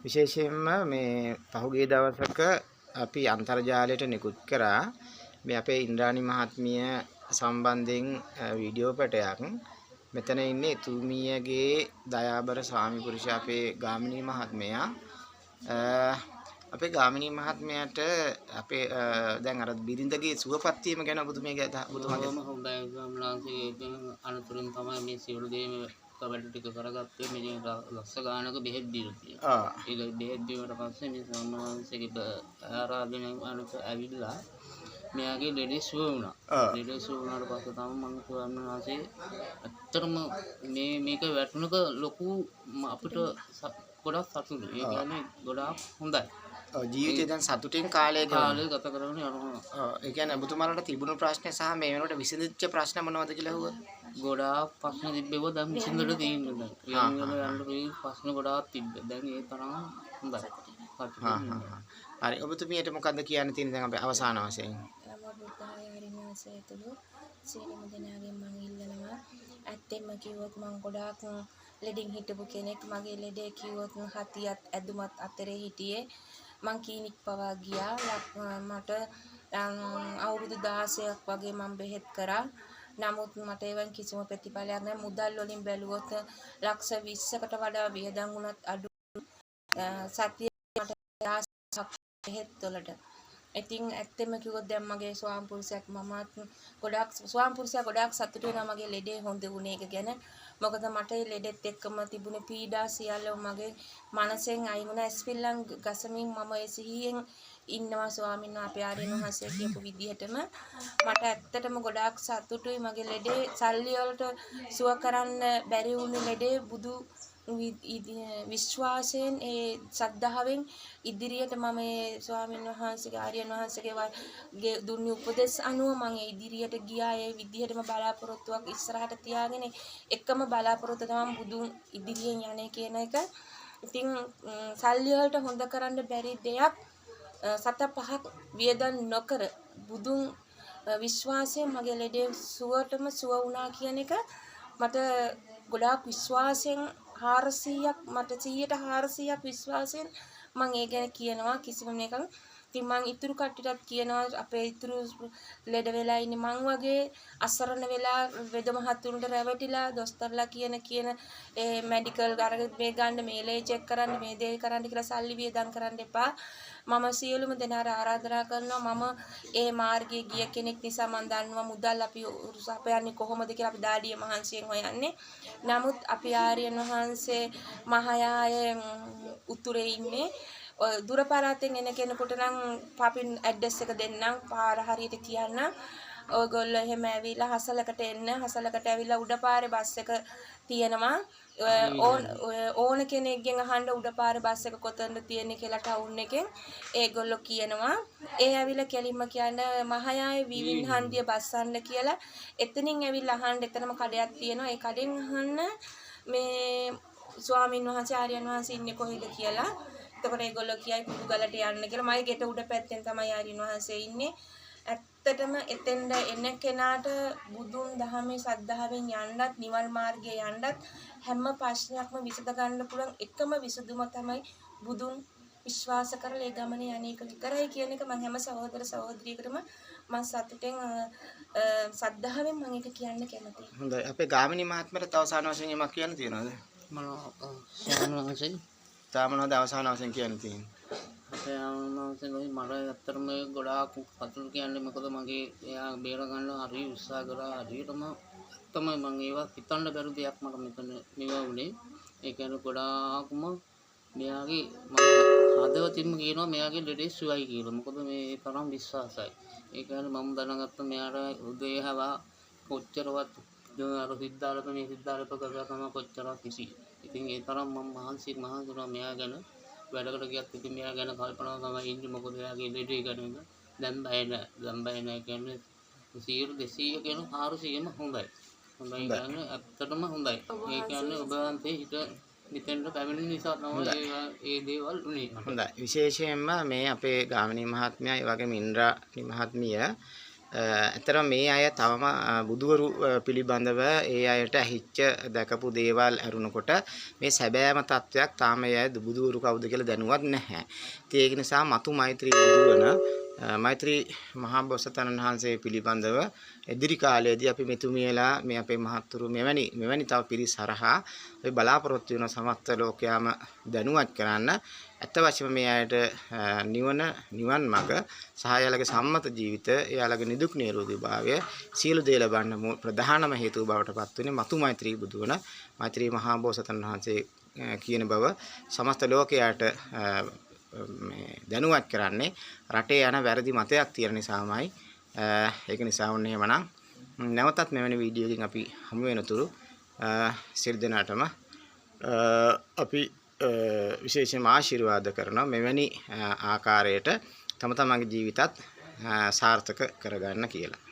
විශේෂයෙන්ම මේ පහුගිය දවසක අපි අන්තර්ජාලයට නිකුත් කරා මේ අපේ ඉන්ද්‍රාණි මහත්මිය සම්බන්ධයෙන් වීඩියෝ පටයක්. මෙතන ඉන්නේ එතුමියගේ දයාබර ස්වාමි පුරුෂයා අපේ ගාමිණී මහත්මයා. අපේ ගාමිණී මහත්මයාට අපේ දැන් අර බිරිඳගේ සුවපත් වීම ගැන ඔබතුමියගේ ඔබතුමාගේ බොහොම හොඳයි. ගම්ලාන්සේගෙන් අනතුරින් තමයි මේ සියලු දේම වැඩ ටික කරගත්තේ. මේ ලක්ෂ ගානක බෙහෙත් දීලා තියෙනවා. ඒ බෙහෙත් දීමට පස්සේ මේ ස්වාමීන් ආරාධනය අනුස ඇවිල්ලා මෙයාගේ ලෙඩේ සුව වුණා. ලෙඩේ සුව වුණාට පස්සේ තමයි මම ස්වාමීන් වහන්සේ ඇත්තටම මේ මේක වැටුණක ලොකු අපිට ගොඩක් සතුටුයි. ඒ කියන්නේ ගොඩාක් හොඳයි. ඔව්, ජීවිතේ දැන් සතුටින් කාලය කාලය ගත කරගෙන යනවා. ඔව්, ඒ කියන්නේ ඔබතුමාලට තිබුණු ප්‍රශ්න සහ මේ වෙනකොට විසඳිච්ච ප්‍රශ්න මොනවද කියලා ඇහුවොත්? ගොඩාක් ප්‍රශ්න තිබ්බේව දැන් විසඳලා තියෙනවා දැන්. යන්න යන්න ප්‍රශ්න ගොඩාක් තිබ්බේ. දැන් ඒ තරම් හොඳයි. හරි, ඔබතුමියට මොකද්ද කියන්න තියෙන්නේ දැන් අපි අවසාන වශයෙන්? නමෝ බුද්ධාය හරිනාසය ඇතුළු සියලුම දෙනාගෙන් මං ඉල්ලනවා. ඇත්තෙන්ම කිව්වොත් මං ගොඩාක් ලෙඩින් හිටපු කෙනෙක්. මගේ ලෙඩේ කිව්වොත් හතියත් ඇදුමත් අතරේ හිටියේ. මං කීනික් පවා ගියා. මට අවුරුදු 16ක් වගේ මං බෙහෙත් කරා. නමුත් මට ඒවෙන් කිසිම ප්‍රතිඵලයක් නැහැ. මුදල් වලින් බැලුවොත් ලක්ෂ 20කට වඩා වියදම් වුණත් අඩු සතිය මට 16ක් බෙහෙත් වලට. ඉතින් ඇත්තෙම කිව්වොත් දැන් මගේ ස්වාම පුරුෂයාත් මමත් ගොඩාක් ස්වාම පුරුෂයා ගොඩාක් සතුටු වෙනවා මගේ ලෙඩේ හොඳ වුණේ එක ගැන. මොකද මට ඒ ලෙඩෙත් එක්කම තිබුණ පීඩා සියල්ල මගේ මනසෙන් අයින් වුණා. ඇස්පිල්ලම් ගසමින් මම ඒ සිහියෙන් ඉන්නවා ස්වාමීන් වහන්සේ අපේ ආර්යයන් වහන්සේ කියපු විදිහටම. මට ඇත්තටම ගොඩාක් සතුටුයි මගේ ලෙඩේ සල්ලි වලට සුව කරන්න බැරි වුණු ලෙඩේ බුදු විශ්වාසයෙන් ඒ ශ්‍රද්ධාවෙන් ඉදිරියට මම ඒ ස්වාමීන් වහන්සේගේ ආර්යයන් වහන්සේගේ දුන්නු උපදෙස් අනුව මම ඒ ඉදිරියට ගියා. ඒ විදිහටම බලාපොරොත්තුවක් ඉස්සරහට තියාගෙන එකම බලාපොරොත්තු තමයි බුදුන් ඉදිරියෙන් යන්නේ කියන එක. ඉතින් සල්ලි වලට හොඳ කරන්න බැරි දෙයක් සත පහක් වියදම් නොකර බුදුන් විශ්වාසයෙන් මගේ ලෙඩේ සුවටම සුව වුණා කියන එක මට ගොඩාක් විශ්වාසයෙන් 400ක් මට 100ට 400ක් විශ්වාසයෙන් මං ඒ ගැන කියනවා කිසිම මේකක්. ඉතින් මං ඉතුරු කට්ටියටත් කියනවා අපේ ඉතුරු ලෙඩ වෙලා ඉන්නේ මං වගේ අසරණ වෙලා වෙද මහත්තුන්ට රැවටිලා දොස්තරලා කියන කියන ඒ මෙඩිකල් අර මේ ගන්න මේ ලේ චෙක් කරන්න මේ දේ කරන්න කියලා සල්ලි වියදම් කරන්න එපා. මම සියලුම දෙනාට ආරාධනා කරනවා. මම ඒ මාර්ගයේ ගිය කෙනෙක් නිසා මං දන්නවා මුදල් අපි සපයන්නේ කොහොමද කියලා අපි දාඩිය මහන්සියෙන් හොයන්නේ. නමුත් අපි ආර්යයන් වහන්සේ මහයාය උතුරේ ඉන්නේ. ඔය දුර පළාතෙන් එන කෙනෙකුට නම් පපින් ඇඩ්‍රස් එක දෙන්නම්, පාර හරියට කියන්නම්. ඔයගොල්ලෝ එහෙම ඇවිල්ලා හසලකට එන්න. හසලකට ඇවිල්ලා උඩපාරේ බස් එක තියෙනවා. ඕන කෙනෙක්ගෙන් අහන්න උඩපාරේ බස් එක කොතනද තියෙන්නේ කියලා ටවුන් එකෙන්. ඒගොල්ලෝ කියනවා. ඒ ඇවිල්ලා කෙලින්ම කියන්න මහයායේ වීවින් හන්දිය බස් අන්න කියලා. එතනින් ඇවිල්ලා අහන්න එතනම කඩයක් තියෙනවා. ඒ කඩෙන් අහන්න මේ ස්වාමින් වහන්සේ ආර්යයන් වහන්සේ ඉන්නේ කොහෙද කියලා. එතකොට ඒගොල්ලෝ කියයි කුඩුගලට යන්න කියලා. මගේ ගෙට උඩ පැත්තෙන් තමයි ආර්යයන් වහන්සේ ඉන්නේ. ඇත්තටම එතෙන්ද එන කෙනාට බුදුන් දහමේ සද්ධාවෙන් යන්නත් නිවන් මාර්ගයේ යන්නත් හැම ප්‍රශ්නයක්ම විසඳ ගන්න පුළුවන් එකම විසඳුම තමයි බුදුන් විශ්වාස කරලා ඒ ගමනේ යන එක විතරයි කියන එක මම හැම සහෝදර සහෝදරියකටම මම සතුටෙන් සද්ධාවෙන් මම ඒක කියන්න කැමතියි. හොඳයි. අපේ ගාමිණී මහත්මයාට අවසාන වශයෙන් යමක් කියන්න තියෙනවද? මොනවා ස්වාමීන් වහන්සේ? තා මොනවද අවසාන වශයෙන් කියන්න තියෙන්නේ? අපේ ආමන්සේ මට ඇත්තටම ගොඩාක් සතුටු කියන්නේ මොකද මගේ එයා බේර ගන්න හරි උත්සාහ කරා. හරියටම ඇත්තම මං ඒවා හිතන්න බැරි දෙයක් මට මෙතන මේවා වුණේ. ඒ කියන්නේ ගොඩාක්ම මෙයාගේ මම හදවතින්ම කියනවා මෙයාගේ ලෙඩේ සුවයි කියලා. මොකද මේ තරම් විශ්වාසයි. ඒ කියන්නේ මම දැනගත්ත මෙයාට උදේ හවා කොච්චරවත් අර සිද්ධාලප මේ සිද්ධාලප කරලා තමයි කොච්චරක් කිසි. ඉතින් ඒ තරම් මම මහන්සි වුණා මෙයා ගැන. වැඩකට ගියත් ඉතින් මෙයා ගැන කල්පනා තමයි ඉන්නේ. මොකද එයාගේ ලෙඩේ ගැන දැන් බය නෑ. දැන් බය නෑ කියන්නේ 100 200 කියන 400ම හොඳයි. හොඳයි කියන්නේ ඇත්තටම හොඳයි. ඒ කියන්නේ ඔබ වහන්සේ හිත මෙතෙන්ට පැමිණි නිසා තමයි ඒ දේවල් උනේ. හොඳයි. විශේෂයෙන්ම මේ අපේ ගාමිණී මහත්මයා ඒ වගේම ඉන්ද්‍රාණි මහත්මිය ඇත්තටම මේ අය තවම බුදුවරු පිළිබඳව ඒ අයට ඇහිච්ච දැකපු දේවල් ඇරුණකොට මේ සැබෑම තත්වයක් තාම ඒ අය බුදුවරු කවුද කියලා දැනුවත් නැහැ. ඉතින් ඒක නිසා මතු මෛත්‍රී බුදු වන මෛත්‍රී මහා බෝසතාණන් වහන්සේ පිළිබඳව ඉදිරි කාලයේදී අපි මෙතුමියලා මේ අපේ මහත්තුරු මෙවැනි මෙවැනි තව පිරිස් හරහා අපි බලාපොරොත්තු වෙන සමස්ත ලෝකයාම දැනුවත් කරන්න. ඇත්ත වශයෙන්ම මේ අයට නිවන නිවන් මඟ සහ එයාලගේ සම්මත ජීවිත, එයාලගේ නිදුක් නිරෝගී භාවය සියලු දේ ලබන්න ප්‍රධානම හේතුව බවට පත් වෙන්නේ මතු මෛත්‍රී බුදු වන මෛත්‍රී මහා බෝසතාණන් වහන්සේ කියන බව සමස්ත ලෝකයාට මේ දැනුවත් කරන්නේ රටේ යන වැරදි මතයක් තියෙන නිසාමයි. ඒක නිසා ඔන්න එහෙමනම් නැවතත් මෙවැනි වීඩියෝ එකකින් අපි හමු වෙනතුරු සියලු දෙනාටම අපි විශේෂයෙන්ම ආශිර්වාද කරනවා මෙවැනි ආකාරයට තම තමන්ගේ ජීවිතත් සාර්ථක කරගන්න කියලා.